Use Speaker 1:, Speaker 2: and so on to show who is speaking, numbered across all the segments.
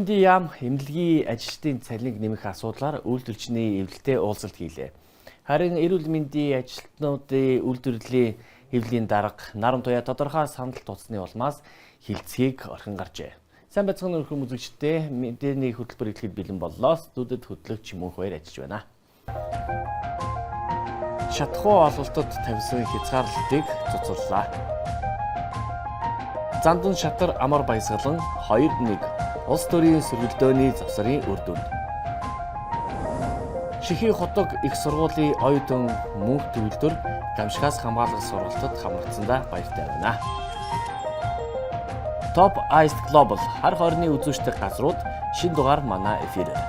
Speaker 1: Мэндийн яам эмнэлгийн ажилчдын цалинг нэмэх асуудлаар үйлдвэрлэгчний эвлэлтэй уулзалт хийлээ. Харин эрүүл мэндийн ажилтнуудын үйлдвэрлэлийн хэвлэлийн дарга Нарамтуяа тодорхой санал тууцсны улмаас хилцгийг орхин гарчээ. Сайн байцгаана өрхөн үзэгчдээ, мэдээний хөтөлбөр эхлэхэд бэлэн боллоо. Студид хөтлөгч Мөнх Баяр ажиллаж байна. Шатхуу ололтод тавьсан хязгаарлалтыг цуцаллаа. Зандан шатар амар баясгалан 2-1 улс төрийн сөргөлдөөний завсрын үр дүнд. Шихийн хотог их сургуулийн оюутан мөнх төгөлдөр гамшигаас хамгаалах сургалтад хамрагдсандаа баяртай байна. Top Ice Global хар хорны үзүүштэй газрууд шинэ дугаар манай эфирээр.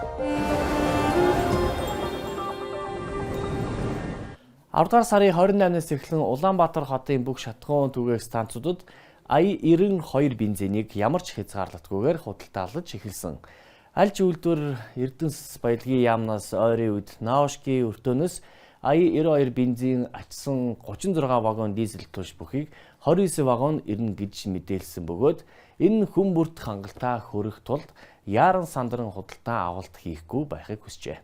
Speaker 1: 10 дугаар сарын 28-наас эхлэн Улаанбаатар хотын бүх шатхуун түгээх станцуудад АИ-92 бензинийг ямар ч хязгаарлалтгүйгээр худалдаалж эхэлсэн. Аль ч үйлдвэр Эрдэнэс баялагын яамнаас ойрын үед Наушки өртөөнөөс АИ-92 бензин ачсан 36 вагон дизель түлш бүхийг 29 вагон ирнэ гэж мэдээлсэн бөгөөд энэ хүн бүрт хангалттай хөрөх тулд яаран сандран худалдан авалт хийхгүй байхыг хүсжээ.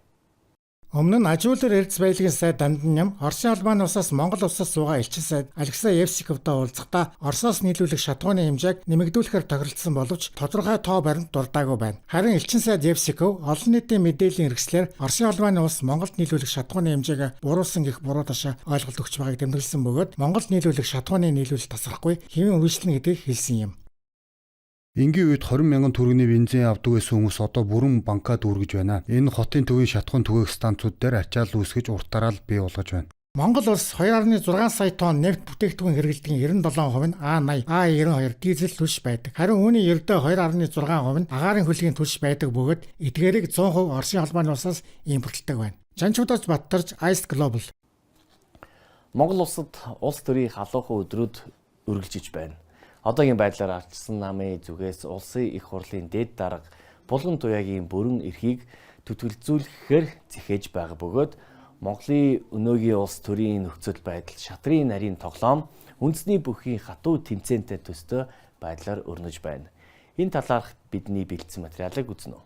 Speaker 2: Өмнө нь аж үйлдвэр Эрдэс баялагын сайд Дамдан Ням Оросын албаны улсаас Монгол улсаас суугаа элчин сайд Алексей Евсиковтой уулзахдаа Оросоос нийлүүлэх шатхууны хэмжээг нэмэгдүүлэхээр тохиролцсон боловч тодорхой тоо баримт дурдаагүй байна. Харин элчин сайд Евсиков олон нийтийн мэдээллийн хэрэгслээр Оросын албаны улс Монголд нийлүүлэх шатхууны хэмжээг буруулсан гэх буруу ташаа ойлголт өгч байгааг тэмдэглэсэн бөгөөд Монголд нийлүүлэх шатхууны нийлүүлэлт тасрахгүй хэвийн үргэлжлэнэ гэдгийг хэлсэн юм.
Speaker 3: Энгийн үед 20 мянган төгрөгийн бензин авдаг байсан хүмүүс одоо бүрэн банкаа дүүргэж байна. Энэ хотын төвийн шатхуун түгээх станцууд дээр ачаал үүсгэж уртаараа л бий болгож байна.
Speaker 2: Монгол улс 2.6 сая тонн нефть бүтээгдэхүүн хэрэглэдэг нь 97% нь А80, А92 дизель түлш байдаг. Харин үүний ердөө 2.6% нь агаарын хөлгийн түлш байдаг бөгөөд эдгээрийг 100% Оросын холбооны улсаас импортлдог байна. Жанчуудаас Баттарж, Ice Global.
Speaker 1: Монгол улсад улс төрийн халуухан өдрүүд үргэлжиж байна. Одоогийн байдлаар ардчилсан намын зүгээс улсын их хурлын дээд дарга Булган Туяагийн бүрэн эрхийг түтгэлзүүлэхээр зэхэж байгаа бөгөөд Монголын өнөөгийн улс төрийн нөхцөл байдал шатрын нарийн тоглоом үндэсний бүхий хатуу тэмцээнтэй төстэй байдлаар өрнөж байна. Энэ талаарх бидний бэлдсэн материалыг үзнэ.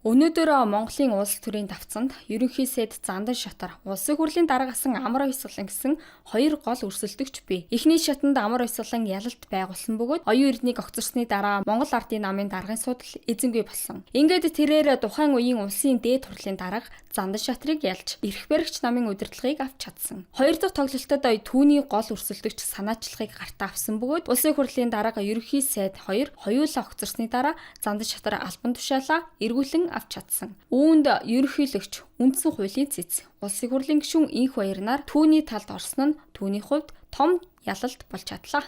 Speaker 4: Өнөөдөр Монголын улс төрийн давцанд ерөнхий сайд Зандан Шатар, улсын хурлын дарга асан Амар Ойсголон гэсэн хоёр гол өрсөлдөгч бий. Эхний шатанд Амар Ойсголон ялалт байгуулсан бөгөөд оюун эрднийг огцорсны дараа Монгол Ардын намын даргын судал эзэнгүй болсон. Ингээд тэрээр тухайн үеийн улсын дээд хурлын дарга Зандан Шатрыг ялж эрх баригч намын удирдлагыг авч чадсан. Хоёр дахь тоглолтод түүний гол өрсөлдөгч санаачлагыг гартаа авсан бөгөөд улсын хурлын дарга ерөнхий сайд хоёр хоёулаа огцорсны дараа Зандан Шатар албан тушаалаа эргүүлэн авч чадсан. Үүнд ерөнхийлөгч, үндсэн хуулийн цэц, улсын хурлын гишүүн Инх Баярнаар түүний талд орсон нь түүний хувьд том ялалт болж чадлаа.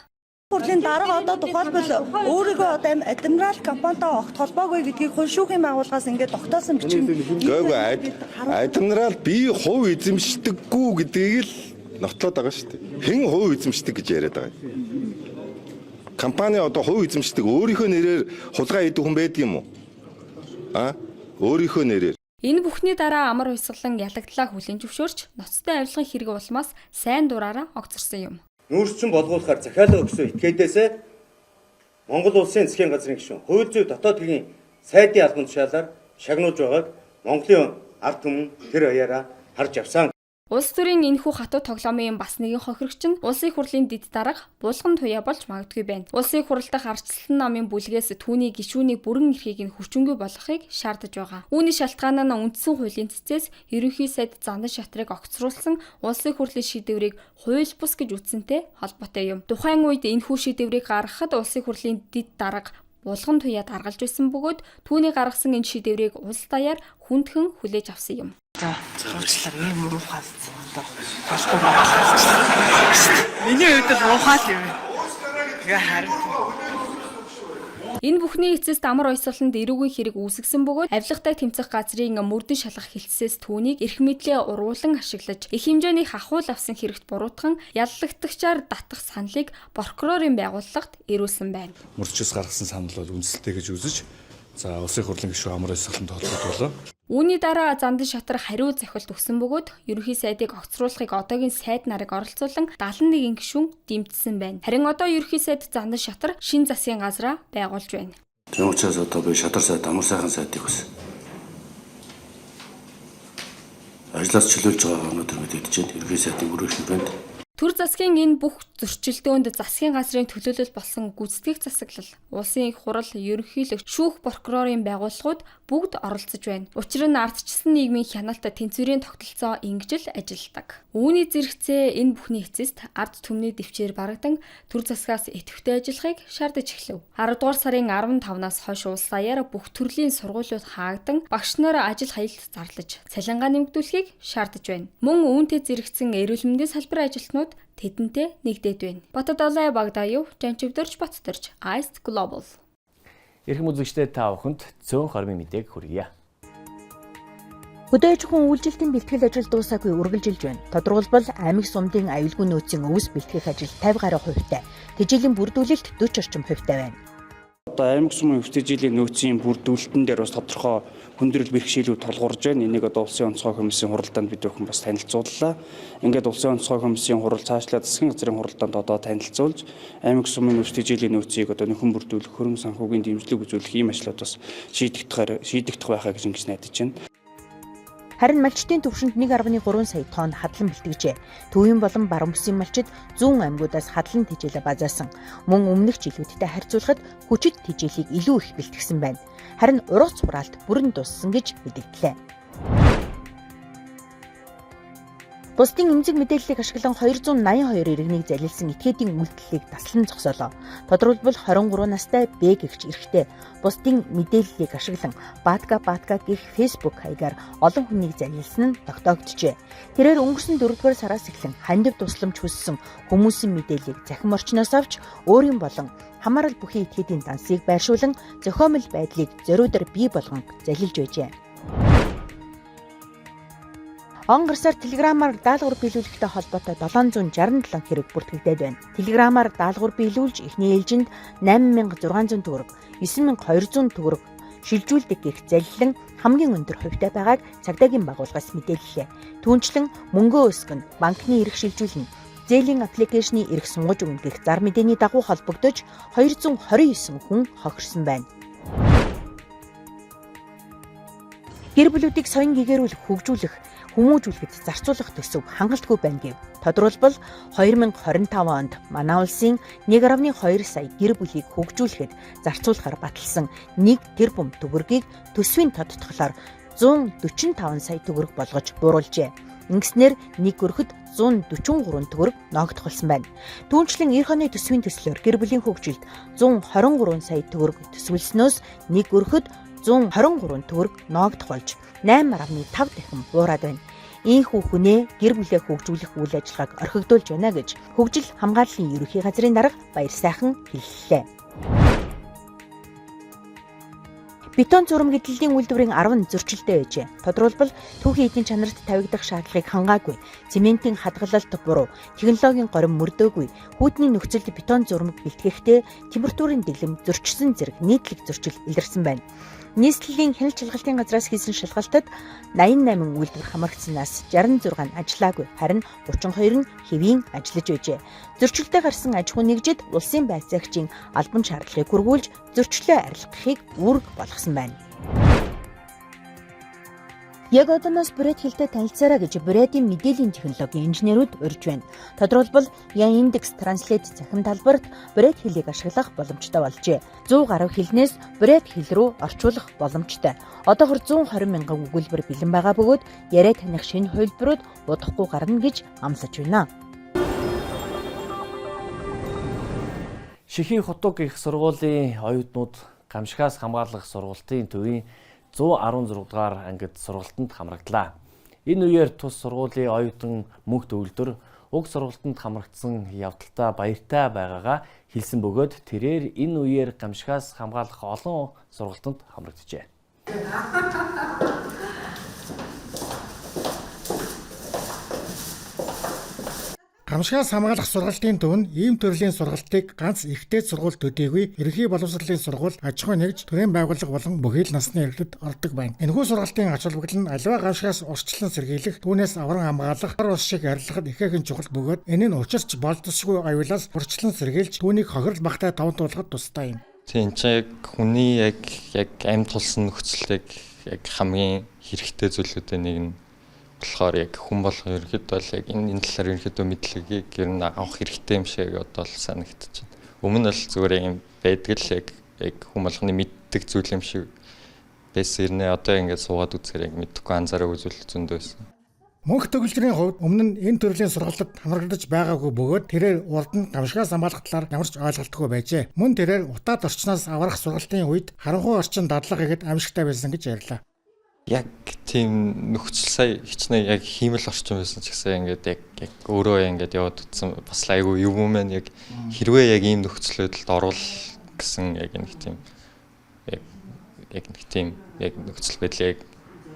Speaker 5: Хурлын дарга одоо тухайлбал өөрийгөө одоо Адмирал компанитай огт холбоогүй гэдгийг хууль шүүхийн байгууллагаас ингээд тогтоосон бичих.
Speaker 6: Гэхдээ Адмирал би хувь эзэмшдэггүй гэдгийг л нотлоод байгаа шүү дээ. Хэн хувь эзэмшдэг гэж яриад байгаа юм. Компани одоо хувь эзэмшдэг өөрийнхөө нэрээр хулгай хийдэг хүн байдаг юм уу? А? Өөрийнхөө нэрээр.
Speaker 4: Энэ бүхний дараа Амар Уйсгалан ялагдлаа хүлээн зөвшөөрч ноцтой авилгын хэрэг улмаас сайн дураараа огцорсон юм.
Speaker 7: Нүүрсчин болгуулахаар захиалга өгсөн этгээдээсээ Монгол улсын засгийн газрын гишүүн, хууль зүйн дотоод хэргийн сайдын албан тушаалаар шагнуулж байгааг Монголын ард түмэн тэр аяараа харж авсан.
Speaker 4: Улс төрийн энэхүү хатуу тоглоомын бас нэгэн хохирогч нь улсын хурлын дэд дарга Булган Туяа болж магадгүй байна. Улсын хурал дахь ардчилсан намын бүлгээс түүний гишүүний бүрэн эрхийг нь хүчингүй болгохыг шаардаж байгаа. Үүний шалтгаан нь үндсэн хуулийн цэцээс ерөнхий сайд Зандан Шатрыг огцруулсан улсын хурлын шийдвэрийг хууль бус гэж үзсэнтэй холбоотой юм. Тухайн үед энэхүү шийдвэрийг гаргахад улсын хурлын дэд дарга Булган Туяа даргалж байсан бөгөөд түүний гаргасан энэ шийдвэрийг улс даяар хүндхэн хүлээж авсан юм.
Speaker 8: За, уучлаарай, ийм муухай одоо болохгүй байна. Миний хувьд бол муухай л юм. Тэгээ харин
Speaker 4: Энэ бүхний эцэст Амар Ойсголонд эрүүгийн хэрэг үүсгэсэн бөгөөд авилгатай тэмцэх газрын мөрдөн шалгах хэлтсээс түүнийг эрх мэдлээ уруулан ашиглаж их хэмжээний хахуул авсан хэрэгт буруутган яллагдагчаар татах саналыг прокурорын байгууллагад ирүүлсэн байна.
Speaker 9: Мөрчөөс гаргасан санал бол үндэслэлтэй гэж үзэж, за улсын хурлын гишүүн Амар Ойсголонд холбогдуулаа.
Speaker 4: Үүний дараа Зандан Шатар хариу захиалт өгсөн бөгөөд ерөнхий сайдыг огцруулахыг одоогийн сайд нарыг оролцуулан 71 гишүүн дэмжсэн байна. Харин одоо ерөнхий сайд Зандан Шатар шинэ засгийн газраа байгуулж байна.
Speaker 9: Тийм учраас одоо би шадар сайд, амар сайхан сайдыг бас ажлаас чөлөөлж байгаагаа өнөөдөр мэдэгдэж байна. Ерөнхий сайдын өрөөх хүрээнд.
Speaker 4: Төр засгийн энэ бүх зөрчилдөөнд засгийн газрын төлөөлөл болсон гүйцэтгэх засаглал, улсын их хурал, ерөнхийлөгч, шүүх прокурорын байгууллагууд бүгд оролцож байна. Учир нь ардчилсан нийгмийн хяналт тэнцвэрийн тогтолцоо ингэж л ажилладаг. Үүний зэрэгцээ энэ бүхний эцэст ард түмний дэвчээр барагдан төр засгаас идэвхтэй ажиллахыг шаардаж эхлэв. 10 дугаар сарын 15-наас хойш улс даяар бүх төрлийн сургуулиуд хаагдан багш нар ажил хаялт зарлаж цалингаа нэмэгдүүлэхийг шаардаж байна. Мөн үүнтэй зэрэгцэн эрүүл мэндийн салбарын ажилтнууд тэдэнтэй нэгдээд байна. Батдалай Багдаюв, Жанчивдэрч Баттэрч, Ice Global.
Speaker 1: Эрхэм үзэгчдээ та бүхэнд цөөн хормын мэдээг хүргье.
Speaker 10: Хөдөө аж ахуйн үйлчлэлтийн бэлтгэл ажил дуусаагүй үргэлжилж байна. Тодорхойлбол аймаг сумдын аюулгүй нөөцийн өвс бэлтгэх ажил 50 гаруй хувьтай, тэжээлийн бүрдүүлэлт 40 орчим хувьтай байна.
Speaker 11: Одоо аймаг сумын өвс тэжээлийн нөөцийн бүрдүүлэлтэн дээр бас тодорхой хүндрэл бэрхшээлүүд тулгуурж байна. Энийг одоо улсын онцгой комиссийн хуралдаанд бид бүхэн бас танилцууллаа. Ингээд улсын онцгой комиссийн хурал цаашлаад засгийн газрын хуралдаанд одоо танилцуулж аймаг сумын өвс тэжээлийн нөөцийг одоо нөхөн бүрдүүлэх, хөрөнгө санхүүгийн дэмжлэг үзүүлэх ийм ажлууд бас шийдэгдэх байхаа гэж ингэж найдаж байна.
Speaker 10: Харин малчдын төвшөнд 1.3 сая тонн хадлан бэлтгэжээ. Төвийн болон баруун бүсийн малчид зүүн аймагудаас хадлан тэжээлээ базаасан. Мөн өмнөх жилүүдтэй харьцуулахад хүчит тэжээлийг илүү их бэлтгэсэн байна. Харин ургац хураалт бүрэн дууссан гэж мэдэгдлээ. Бусдын эмзэг мэдээллийг ашиглан 282 иргэнийг залилсан этгээдийн үйлдэлийг таслан зогсоолоо. Тодорхойлбол 23 настай Б гэгч эрэгтэй бусдын мэдээллийг ашиглан Батка Батка гэх Facebook хаягаар олон хүнийг залилсан нь тогтоогджээ. Тэрээр өнгөрсөн 4-р сараас эхлэн хандив тусламж хүссэн хүмүүсийн мэдээллийг цахим орчноос авч өөрийн болон хамаарал бүхий этгээдийн дансыг байршуулан зохиомл байдлыг зориудаар бий болгон залилж байжээ. Он гарсаар Телеграмаар даалгавар биелүүлэхтэй холбоотой 767 хэрэг бүртгэгдээд байна. Телеграмаар даалгавар биелүүлж эхний ээлжинд 8600 төгрөг, 9200 төгрөг шилжүүлдэг гэх залилан хамгийн өндөр хувьтай байгааг цагдаагийн байгууллагаас мэдээллээ. Түүнчлэн мөнгөө өсгөн, банкны эрх шилжүүлнэ, зээлийн аппликейшны эрх сунгаж өгнө гэх зар мэдээний дагуу холбогдож 229 хүн хохирсон байна. Гэр бүлүүдийг соён гэгэрүүлэх, хөгжүүлэх, хүмүүжүүлэхэд зарцуулах төсөв хангалтгүй байна гэв. Тодорхойлбол 2025 онд манай улсын 1.2 сая гэр бүлийг хөгжүүлэхэд зарцуулахар баталсан 1 тэрбум төгрөгийг төсвийн тодтголоор 145 сая төгрөг болгож бууруулжээ. Ингэснээр нэг өрхөд 143 төгрөг ногдох болсон байна. Түүнчлэн эх оны төсвийн төслөөр гэр бүлийн хөгжилд 123 сая төгрөг төсвөлснөөс нэг өрхөд 123 төгрөг ноогдох болж 8.5 дахин буураад байна. Ийхүү хүнээ гэр бүлээ хөгжүүлэх үйл ажиллагааг орхигдуулж байна гэж хөгжил хамгааллын ерөнхий газрын дарга Баярсайхан хэллээ. Бетон зурам гэдлэлийн үйлдвэрийн 10 зөрчилтэй байжээ. Тодорхойлбол түүхийн эдийн чанарт тавигдах шаардлагыг хангаагүй, цементийн хадгалалт буруу, технологийн горим мөрдөөгүй, хүүтний нөхцөлд бетон зурмаг бэлтгэхдээ температурын дэглэм зөрчсөн зэрэг нийтлэг зөрчил илэрсэн байна. Нийслэлийн хяналт шалгалтын газраас хийсэн шалгалтад 88 үйлдвэр хамрагдсанаас 66 нь ажиллаагүй, харин 32 нь хэвийн ажиллаж байжээ. Зөрчилтэй гарсан аж ахуй нэгжид улсын байцаагчийн албан шаардлагыг хүргүүлж зөрчлөө арилгахыг үүрэг болгосон байна. Яг одооноос бурят хэлтэй танилцаарай гэж Бурятын мэдээллийн технологийн инженерүүд урьж байна. Тодорхойлбол Яндекс Translate цахим талбарт бурят хэлийг ашиглах боломжтой болжээ. 100 гаруй хэлнээс бурят хэл рүү орчуулах боломжтой. Одоогор 120 мянган өгүүлбэр бэлэн байгаа бөгөөд яриа таних шинэ хувилбарууд удахгүй гарна гэж амлаж байна.
Speaker 1: Шихийн хутаг их сургуулийн оюутнууд гамшигаас хамгаалах сургалтын төвийн 116 дугаар ангид сургалтанд хамрагдлаа. Энэ үеэр тус сургуулийн оюутан мөнх төвлөр уг сургалтанд хамрагдсан явдалтай баяртай байгаагаа хэлсэн бөгөөд тэрээр энэ үеэр гамшигаас хамгаалах олон сургалтанд хамрагджээ.
Speaker 2: Гамшигаас хамгаалах сургалтын төв нь ийм төрлийн сургалтыг ганц ихтэй сургууль төдийгүй ерөнхий боловсролын сургууль, аж ахуйн нэгж, төрийн байгууллага болон бүхий л насны иргэдэд ордог байна. Энэхүү сургалтын ач холбогдол нь аливаа гамшигаас урьдчилан сэргийлэх, түүнээс авран хамгаалах, ор ус шиг арилгахад ихээхэн чухал бөгөөд энэ нь учирч болзошгүй аюулаас урьдчилан сэргийлж түүнийг хохирол багтай даван туулахад тустай юм.
Speaker 12: Тийм чинь яг хүний яг амьд тулсан нөхцөлийг яг хамгийн хэрэгтэй зүйлүүдийн нэг нь болохоор яг хүн болгон ерөнхийдөө бол яг энэ талаар ерөнхийдөө мэдлэгийг ер нь авах хэрэгтэй юм шиг одоо л санагдчих. Өмнө нь бол зүгээр юм байдаг л яг хүн болгоны мэддэг зүйл юм шиг байсан ирнэ. Одоо ингээд суугаад үзэхээр яг мэдэхгүй анзаараагүй зүйл зөндөө байсан.
Speaker 2: Мөнх төгөлдрийн хувьд өмнө нь энэ төрлийн сургалтад хамрагдаж байгаагүй бөгөөд тэрээр урд нь гамшигаас хамгаалах талаар ямар ч ойлголтгүй байжээ. Мөн тэрээр утаад орчноос аврах сургалтын үед харанхуй орчин дадлага хийхэд амжилттай байсан гэж ярьлаа.
Speaker 12: Яг тийм нөхцөл сая хичнээн яг хиймэл орчин байсан ч гэсэн ингээд яг өөрөө ингээд яваад утсан бас айгүй юм юм яг хэрвээ яг ийм нөхцөл байдалд орвол гэсэн яг нэг тийм яг нэг тийм яг нөхцөл байдлыг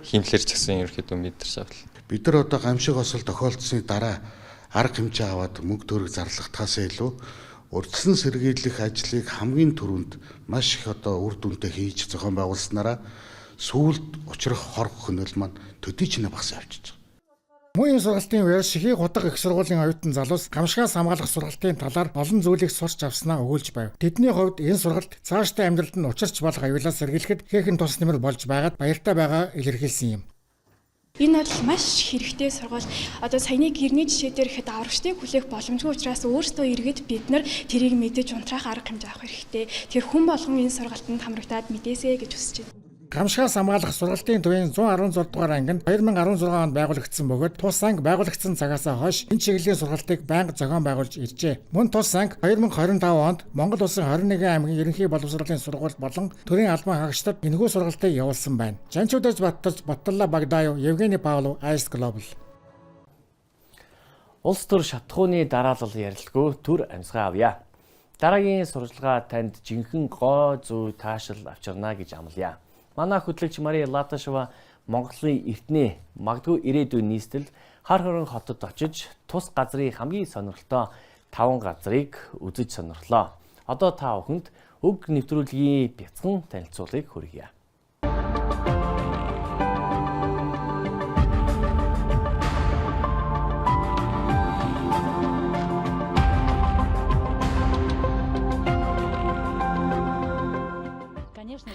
Speaker 12: хиймлэр ч гэсэн ерөнхийдөө мэдэрч авлаа.
Speaker 13: Бид нар одоо гамшиг осол тохиолдсны дараа арга хэмжээ аваад мөнгө төгрөг зарлахтаас илүү урьдчилан сэргийлэх ажлыг хамгийн түрүүнд маш их одоо үр дүнтэй хийж зохион байгуулснараа сүүлд учрах хор хөнөөл маань төдий ч нэ багасаа авчиж байгаа.
Speaker 2: Мөн энэ сургалтын үеэр Шихий хутга их сургуулийн оюутан залуус гамшигаас хамгаалах сургалтын талаар олон зүйлийг сурч авснаа өгүүлж байв. Тэдний хувьд энэ сургалт цаашдаа амьдралд нь учирч болох аюулаас сэргийлэхэд ихээхэн тус нэмэр болж байгаад баяртай байгаа илэрхийлсэн юм.
Speaker 14: Энэ бол маш хэрэгтэй сургалт. Одоо саяны гэрний жишээ дээр ихэд аврагчдыг хүлээх боломжгүй учраас өөрсдөө эргээд бид нар тэрийг мэдэж унтраах арга хэмжээ авах хэрэгтэй. Тэгэхээр хүн болгон энэ сургалтанд хамрагдаад мэдээсэй гэж хүсэж байна.
Speaker 2: Гамшигаас хамгаалах сургалтын төвийн 116 дугаар анги нь 2016 онд байгуулагдсан бөгөөд тус анги байгуулагдсан цагаас хойш энэ чиглэлийн сургалтыг байнга зохион байгуулж иржээ. Мөн тус анги 2025 онд Монгол Улсын 21 аймгийн ерөнхий боловсролын сургууль болон төрийн албан хаагчдад энэхүү сургалтыг явуулсан байна. Жанчуудаж Баттаж, Батталла Багдаев, Евгений Павлов, Ice Global.
Speaker 1: Улс төр шатхууны дараалал ярилгүй төр амьсгаа авъя. Дараагийн сурчлагаа танд жинхэнэ гоо зүй таашаал авчирна гэж амлая. Манай хөтлөгч Мария Латашева Монголын эртний магадгүй ирээдүйн нийслэл Хар хорон хотод очиж тус газрын хамгийн сонирхолтой 5 газрыг үзэж сонирхлоо. Одоо та бүхэнд өг нэвтрүүлгийн бяцхан танилцуулгыг хүргье.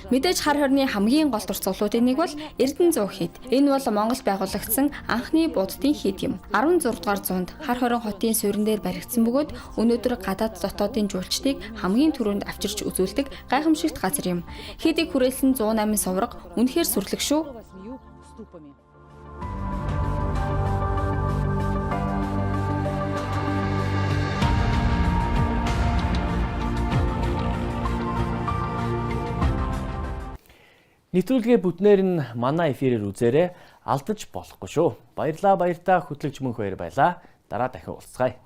Speaker 4: Мэдээж хар хорны хамгийн гол дурсгалуудын нэг бол Эрдэнэ зуу хийд. Энэ бол Монголд байгуулагдсан анхны буддын хийд юм. 16 дугаар зуунд хар хорон хотын суурин дээр баригдсан бөгөөд өнөөдөр гадаад дотоодын жуулчдыг хамгийн түрүүнд авчирч үзүүлдэг гайхамшигт газар юм. Хийдийг хүрээлсэн 108 сувраг үнэхээр сүрлэг шүү.
Speaker 1: Нэвтрүүлгээ бүтнээр нь манай эфирээр үзээрэй, алдаж болохгүй шүү. Баярлалаа, баяртай хөтлөгч Мөнх баяр байлаа. Дараа дахин уулзцгаая.